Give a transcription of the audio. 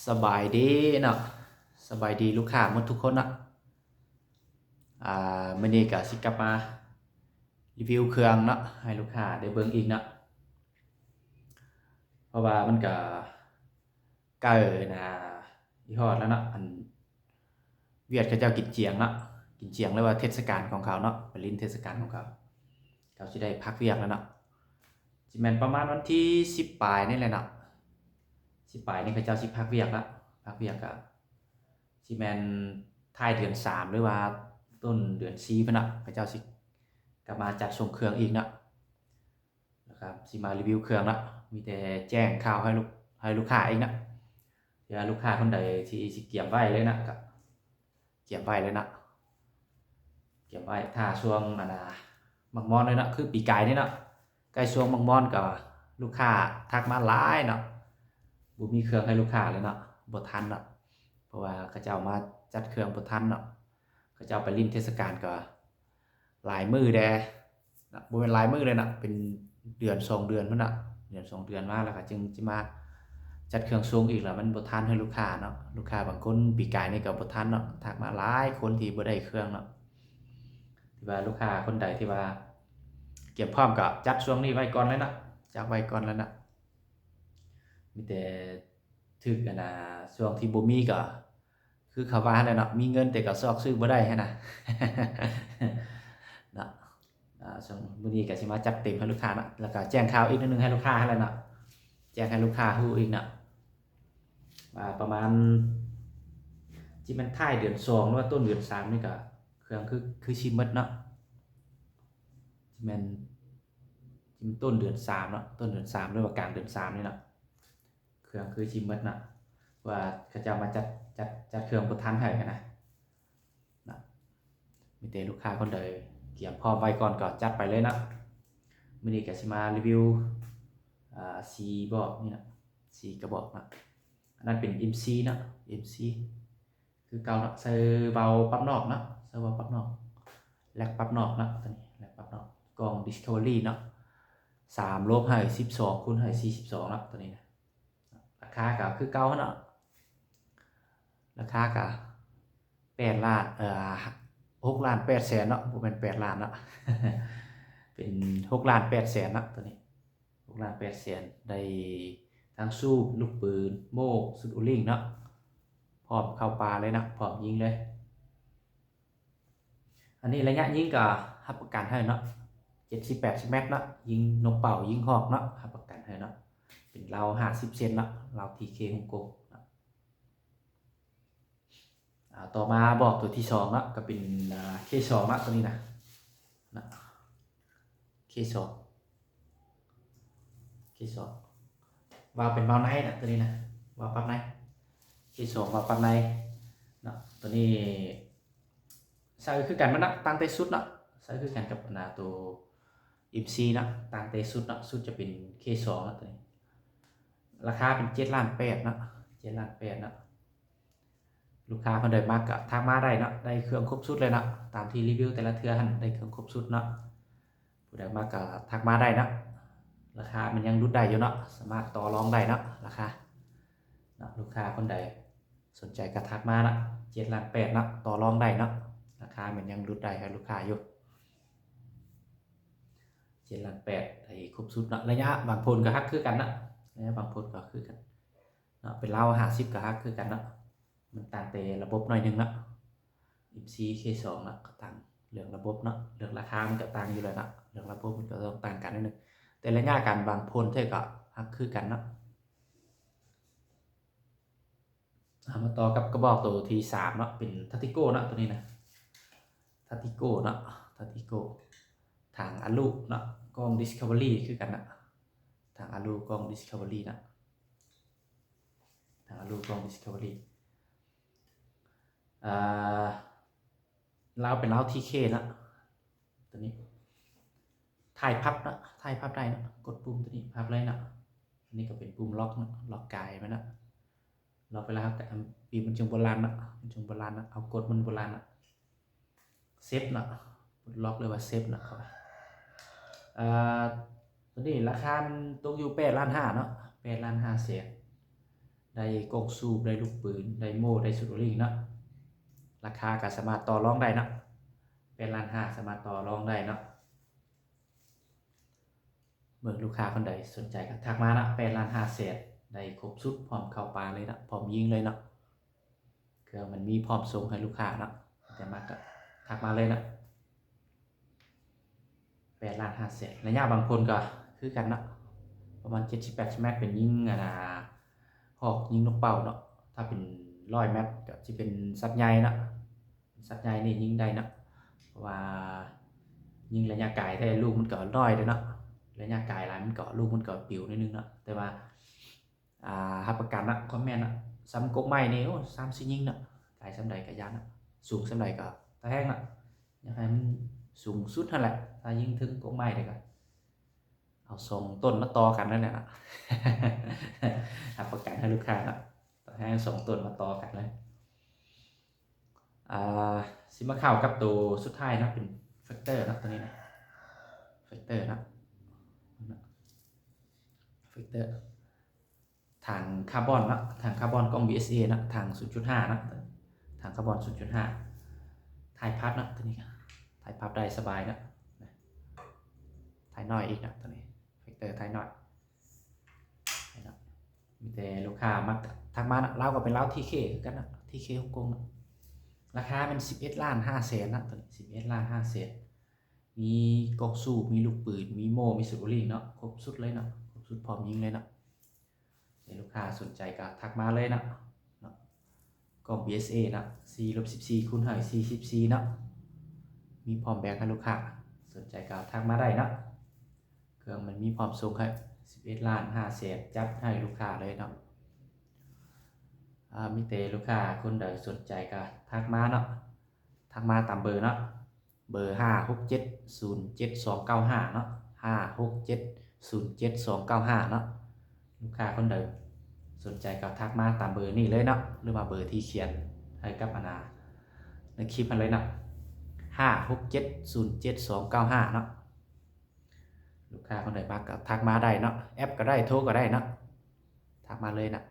ສະບາຍດີເນາະ ສະບາຍດີລູກຄ້າໝົດທຸກຄົນເນາະ. ອາ ມື້ນີ້ກະຊິກັບມາຣີວິວເຄື່ອງເນາະ ໃຫ້ລູກຄ້າໄດ້ເບິ່ງອີກເນາະ ເພາະວ່າມັນກະໃກ້ນາ ຊິຮອດແລ້ວເນາະ. ອັນ ຫວຽດເຂົາເຈົ້າກິນຈຽງເນາະ ກິນຈຽງ ຫຼືວ່າເທດສະການຂອງເຂົາເນາະ ໄປຫຼິ້ນເທດສະການຂອງເຂົາ ເຂົາຊິໄດ້ພັກວຽກແລ້ວເນາະ. ຊິແມ່ນປະມານວັນທີສິບປາຍນີ້ແຫຼະເນາະ ສິບປາຍນີ້ເຂົາເຈົ້າຊິພັກວຽກລະ ພັກວຽກກະຊິແມ່ນທ້າຍເດືອນສາມ ຫຼືວ່າຕົ້ນເດືອນສີ່ພຸ້ນເນາະ ເຂົາເຈົ້າຊິກັບມາຈັດສົ່ງເຄື່ອງອີກເນາະ. ແລ້ວກະຊິມາຣີວິວເຄື່ອງເນາະ ມີແຕ່ແຈ້ງຂ່າວໃຫ້ລູກ ໃຫ້ລູກຄ້າອີກເນາະ ເພື່ອລູກຄ້າຄົນໃດທີ່ຊິກຽມໄວ້ເລີຍເນາະ ກະກຽມໄວ້ເລີຍເນາະ ກຽມໄວ້ຖ້າຊ່ວງອັນນາ ໝາກມອນເລີຍເນາະ ຄືປີກາຍນີ້ເນາະ ໃກ້ຊ່ວງໝາກມອນກະລູກຄ້າທັກມາຫຼາຍເນາະ ບໍ່ມີເຄື່ອງໃຫ້ລູກຄ້າເລີຍເນາະ ບໍ່ທັນເນາະ ເພາະວ່າເຂົາເຈົ້າມາຈັດເຄື່ອງບໍ່ທັນເນາະ ເຂົາເຈົ້າໄປຫຼິ້ນເທດສະການກະຫຼາຍມື້ແດ່ ນະ ບໍ່ແມ່ນຫຼາຍມື້ເລີຍນະ ເປັນເດືອນສອງເດືອນພຸ້ນນະ ເດືອນສອງເດືອນມາແລ້ວກະຈຶ່ງຊິມາຈັດເຄື່ອງສົ່ງອີກ ລະມັນບໍ່ທັນໃຫ້ລູກຄ້າເນາະ ລູກຄ້າບາງຄົນປີກາຍນີ້ກະບໍ່ທັນເນາະ ທັກມາຫຼາຍຄົນທີ່ບໍ່ໄດ້ເຄື່ອງເນາະ ທີ່ວ່າລູກຄ້າຄົນໃດທີ່ວ່າກຽມພ້ອມກະຈັດຊ່ວງນີ້ໄວ້ກ່ອນເລີຍເນາະ ຈັດໄວ້ກ່ອນແລ້ວເນາະ ມີແຕ່ ຖືກອັນນາ ຊ່ວງທີ່ບໍ່ມີກໍຄືເຂົາວ່າຫັ້ນແຫຼະເນາະ ມີເງິນແຕ່ກໍຊອກຊື້ບໍ່ໄດ້ຫັ້ນນະ ເນາະ. ອາ ຊ່ວງມື້ນີ້ກໍຊິມາຈັດເຕັມໃຫ້ລູກຄ້າເນາະ ແລ້ວກໍແຈ້ງຂ່າວອີກໜ້ອຍໜຶ່ງໃຫ້ລູກຄ້າຫັ້ນແຫຼະເນາະ ແຈ້ງໃຫ້ລູກຄ້າຮູ້ອີກເນາະ ວ່າປະມານ ຊິແມ່ນທ້າຍເດືອນສອງ ຫຼືວ່າຕົ້ນເດືອນສາມນີ້ກໍເຄື່ອງຄື ຄືຊິໝົດເນາະ ຊິແມ່ນ ຊິແມ່ນຕົ້ນເດືອນສາມເນາະ ຕົ້ນເດືອນສາມ ຫຼືວ່າກາງເດືອນສາມນີ້ເນາະ. ເຄື່ອງຄືຊິໝົດເນາະ ວ່າເຂົາເຈົ້າມາຈັດ ຈັດ ຈັດເຄື່ອງບໍ່ທັນໃຫ້ຫັ້ນນະ ເນາະ ມີແຕ່ລູກຄ້າຄົນໃດກຽມພ້ອມໄວ້ກ່ອນກໍຈັດໄປເລີຍເນາະ. ມື້ນີ້ກໍຊິມາຣີວິວ ອາ ສີ່ບອກນີ້ເນາະ ສີ່ກະບອກເນາະ ອັນນັ້ນເປັນເອັມຊີເນາະ ເອັມຊີ ຄືເກົ່າເນາະ ໃສ່ເບົາປັບນອກເນາະ ໃສ່ເບົາປັບນອກ ແລັກປັບນອກເນາະ ຕົວນີ້ແລັກປັບນອກ ກ້ອງດິສຄັຟເວີຣີເນາະ ສາມລົບໃຫ້ສິບສອງຄູນໃຫ້ສີ່ສິບສອງເນາະ ຕົວນີ້ນະ ລາຄາກໍຄືເກົ່າເນາະ ລາຄາກໍແປດລ້ານ ເອີ ຫົກລ້ານແປດແສນເນາະ ບໍ່ແມ່ນແປດລ້ານເນາະ ເປັນຫົກລ້ານແປດແສນເນາະ ຕົວນີ້ ຫົກລ້ານແປດແສນ ໄດ້ທັງສູບ ລູກປືນ ໂມ່ ຊຸດໂອລິງເນາະ ພ້ອມເຂົ້າປ່າເລີຍເນາະ ພ້ອມຍິງເລີຍ. ອັນນີ້ໄລຍະຍິງກໍຮັບປະກັນໃຫ້ເນາະ ເຈັດສິບ ແປດສິບແມັດເນາະ ຍິງນົກເປົ້າ ຍິງຮອກເນາະ ຮັບປະກັນໃຫ້ເນາະ ເປັນລາວຫ້າສິບເຊັນເນາະ ລາວທີເຄຮົງກົງເນາະ. ອາ ຕໍ່ມາບອກຕົວທີສອງເນາະ ກໍເປັນ ອາ ເຄສອງເນາະ ຕົວນີ້ນະ ນະ ເຄສອງ ເຄສອງ ວາວເປັນວາວໃນນະ ຕົວນີ້ນະ ວາວປັບໃນ ເຄສອງ ວາວປັບໃນເນາະ ຕົວນີ້ໃສ່ຄືກັນໝົດເນາະ ຕັ້ງແຕ່ຊຸດເນາະ ໃສ່ຄືກັນກັບ ອາ ຕົວເອັມຊີເນາະ ຕັ້ງແຕ່ຊຸດເນາະ ຊຸດຈະເປັນເຄສອງເນາະ ຕົວນີ້ ລາຄາເປັນເຈັດລ້ານແປດເນາະ ເຈັດລ້ານແປດເນາະ. ລູກຄ້າຄົນໃດມັກກໍທັກມາໄດ້ເນາະ ໄດ້ເຄື່ອງຄົບຊຸດເລີຍເນາະ ຕາມທີ່ຣີວິວແຕ່ລະເທື່ອຫັ້ນ ໄດ້ເຄື່ອງຄົບຊຸດເນາະ ຜູ້ໃດມັກກໍທັກມາໄດ້ເນາະ ລາຄາມັນຍັງຫຼຸດໄດ້ຢູ່ເນາະ ສາມາດຕໍ່ລອງໄດ້ເນາະ ລາຄາເນາະ ລູກຄ້າຄົນໃດສົນໃຈກໍທັກມາເນາະ ເຈັດລ້ານແປດເນາະ ຕໍ່ລອງໄດ້ເນາະ ລາຄາມັນຍັງຫຼຸດໄດ້ໃຫ້ລູກຄ້າຢູ່ ເຈັດລ້ານແປດ ໄດ້ຄົບຊຸດເນາະ ໄລຍະບັງໂພນກໍຮັກຄືກັນເນາະ ໄລຍະບັງໂພນກໍຄືກັນເນາະ ເປັນລາວຫ້າສິບກໍຮັກຄືກັນເນາະ ມັນຕ່າງແຕ່ລະບົບໜ້ອຍໜຶ່ງເນາະ ເອັມຊີ ເຄສອງ ເນາະ ກໍຕ່າງເລື່ອງລະບົບເນາະ ເລື່ອງລາຄາມັນກໍຕ່າງຢູ່ແລ້ວເນາະ ເລື່ອງລະບົບມັນກໍຕ້ອງຕ່າງກັນໜ້ອຍໜຶ່ງ ແຕ່ໄລຍະການບັງໂພນແທ້ກໍຮັກຄືກັນເນາະ. ເຮົາມາຕໍ່ກັບກະບອກໂຕທີສາມເນາະ ເປັນທາຕິໂກ້ເນາະ ໂຕນີ້ນະ ທາຕິໂກ້ເນາະ ທາຕິໂກ້ ຖັງອາລຸເນາະ ກ້ອງດິສຄັຟເວີຣີຄືກັນເນາະ ຖັງອາລຸ ກ້ອງດິສຄັຟເວີຣີເນາະ ຖັງອາລຸ ກ້ອງດິສຄັຟເວີຣີ ອ່າ ລາວເປັນລາວທີເຄເນາະ ຕົວນີ້ ຖ່າຍພັບເນາະ ຖ່າຍພັບໄດ້ເນາະ ກົດປຸ່ມຕົວນີ້ພັບເລີຍເນາະ ອັນນີ້ກໍເປັນປຸ່ມລັອກເນາະ ລັອກກາຍໄປເນາະ ລັອກໄປແລ້ວ ແຕ່ປີມັນຈຶ່ງບໍ່ລັ່ນເນາະ ມັນຈຶ່ງບໍ່ລັ່ນເນາະ ເອົາກົດມັນບໍ່ລັ່ນເນາະ ເຊັບເນາະ ປົດລັອກ ຫຼືວ່າເຊັບເນາະ ເອີ ຕົວນີ້ລາຄາມັນຕົກຢູ່ແປດລ້ານຫ້າເນາະ ແປດລ້ານຫ້າແສນ ໄດ້ກ້ອງສູບ ໄດ້ລູກປືນ ໄດ້ໂມ່ ໄດ້ຊຸດໂອລິງເນາະ. ລາຄາກໍສາມາດຕໍ່ລອງໄດ້ເນາະ, ແປດລ້ານຫ້າ ສາມາດຕໍ່ລອງໄດ້ເນາະ. ເບິ່ງລູກຄ້າຄົນໃດສົນໃຈກໍທັກມາເນາະ, ແປດລ້ານຫ້າແສນ ໄດ້ຄົບຊຸດ ພ້ອມເຂົ້າປ່າເລີຍເນາະ, ພ້ອມຍິງເລີຍເນາະ. ເຄື່ອງມັນມີພ້ອມສົ່ງໃຫ້ລູກຄ້າເນາະ, ແຕ່ມັກກໍທັກມາເລີຍເນາະ. ແປດລ້ານຫ້າແສນ ໄລຍະບາງຄົນກໍຄືກັນເນາະ, ປະມານເຈັດສິບແປດສິບແມັດ ເປັນຍິງ ອັນນ່າ ຮອກ ຍິງນົກເປົ້າເນາະ. ຖ້າເປັນຮ້ອຍແມັດ ກໍຊິເປັນສັດໃຫຍ່ເນາະ, ເປັນສັດໃຫຍ່ນີ້ຍິງໄດ້ເນາະ, ເພາະວ່າຍິງໄລຍະໄກແທ້ ລູກມັນກໍນ້ອຍເດ້ເນາະ, ໄລຍະໄກຫຼາຍມັນກໍ ລູກມັນກໍປິວໜ້ອຍໜຶ່ງເນາະ. ແຕ່ວ່າ ອ່າ ຮັບປະກັນນະ ຄວາມແມ່ນນະ, ສ່ຳກົກໄມ້ນີ້ ໂອ້ ສາມສີ່ຍິງນະ, ໄກສ່ຳໃດກໍຢ້ານນະ, ສູງສ່ຳໃດກໍຕາແຮງນະ, ຢາກໃຫ້ມັນສູງສຸດຫັ້ນແຫຼະ. ຖ້າຍິງເຖິງກົກໄມ້ໄດ້ກໍເອົາສອງຕົ້ນມາຕໍ່ກັນນັ້ນແຫຼະນະ, ຮັບປະກັນໃຫ້ລູກຄ້ານະ, ຕາແຮງສອງຕົ້ນມາຕໍ່ກັນເລີຍ. ອ່າ ຊິມາເຂົ້າກັບໂຕສຸດທ້າຍເນາະ, ເປັນເຟັກເຕີເນາະ, ໂຕນີ້ນະ ເຟັກເຕີເນາະ, ເຟັກເຕີ ຖັງຄາບອນເນາະ, ຖັງຄາບອນກ້ອງ ບີເອສເອ ເນາະ, ຖັງ ສູນຈຸດຫ້າ ເນາະ, ຖັງຄາບອນ ສູນຈຸດຫ້າ. ຖ່າຍພັບເນາະ, ໂຕນີ້ກໍຖ່າຍພັບໄດ້ສະບາຍເນາະ, ຖ່າຍນ້ອຍອີກເນາະ, ໂຕນີ້ເຟັກເຕີຖ່າຍນ້ອຍ. ນີ້ເນາະ, ມີແຕ່ລູກຄ້າມັກທັກມາເນາະ. ລາວກໍເປັນລາວ ທີເຄ ຄືກັນເນາະ, ທີເຄ ຮົງກົງເນາະ. ລາຄາແມ່ນສິບເອັດລ້ານຫ້າແສນເນາະ, ໂຕນີ້ສິບເອັດລ້ານຫ້າແສນ. ມີກ້ອງສູບ ມີລູກປືນ ມີໂມ່ ມີຊຸດໂອລິງເນາະ, ຄົບຊຸດເລີຍເນາະ, ຄົບຊຸດພ້ອມຍິງເລີຍເນາະ. ໃຜລູກຄ້າສົນໃຈກໍທັກມາເລີຍເນາະ, ເນາະ. ກ້ອງ ບີເອສເອ ເນາະ, ສີ່ລົບສິບສີ່ ຄູນໃຫ້ ສີ່ສິບສີ່ ເນາະ, ມີພ້ອມແບກໃຫ້ລູກຄ້າ, ສົນໃຈກໍທັກມາໄດ້ເນາະ. ເຄື່ອງມັນມີພ້ອມສົ່ງໃຫ້ ສິບເອັດລ້ານຫ້າແສນ ຈັດໃຫ້ລູກຄ້າເລີຍເນາະ. ອ່າ ມີແຕ່ລູກຄ້າຄົນໃດສົນໃຈກໍທັກມາເນາະ, ທັກມາຕາມເບີເນາະ, ເບີ ຫ້າຫົກເຈັດ ສູນເຈັດສອງເກົ້າຫ້າ ເນາະ, ຫ້າຫົກເຈັດ ສູນເຈັດສອງເກົ້າຫ້າ ເນາະ. ລູກຄ້າຄົນໃດສົນໃຈກໍທັກມາຕາມເບີນີ້ເລີຍເນາະ, ຫຼືວ່າເບີທີ່ຂຽນໃຫ້ກັບ ອັນນ່າ ໃນຄລິບຫັ້ນເລີຍເນາະ, ຫ້າຫົກເຈັດ ສູນເຈັດສອງເກົ້າຫ້າ ເນາະ. ລູກຄ້າຄົນໃດມັກກໍທັກມາໄດ້ເນາະ, ແອັບກໍໄດ້ ໂທກໍໄດ້ເນາະ, ທັກມາເລີຍນະ.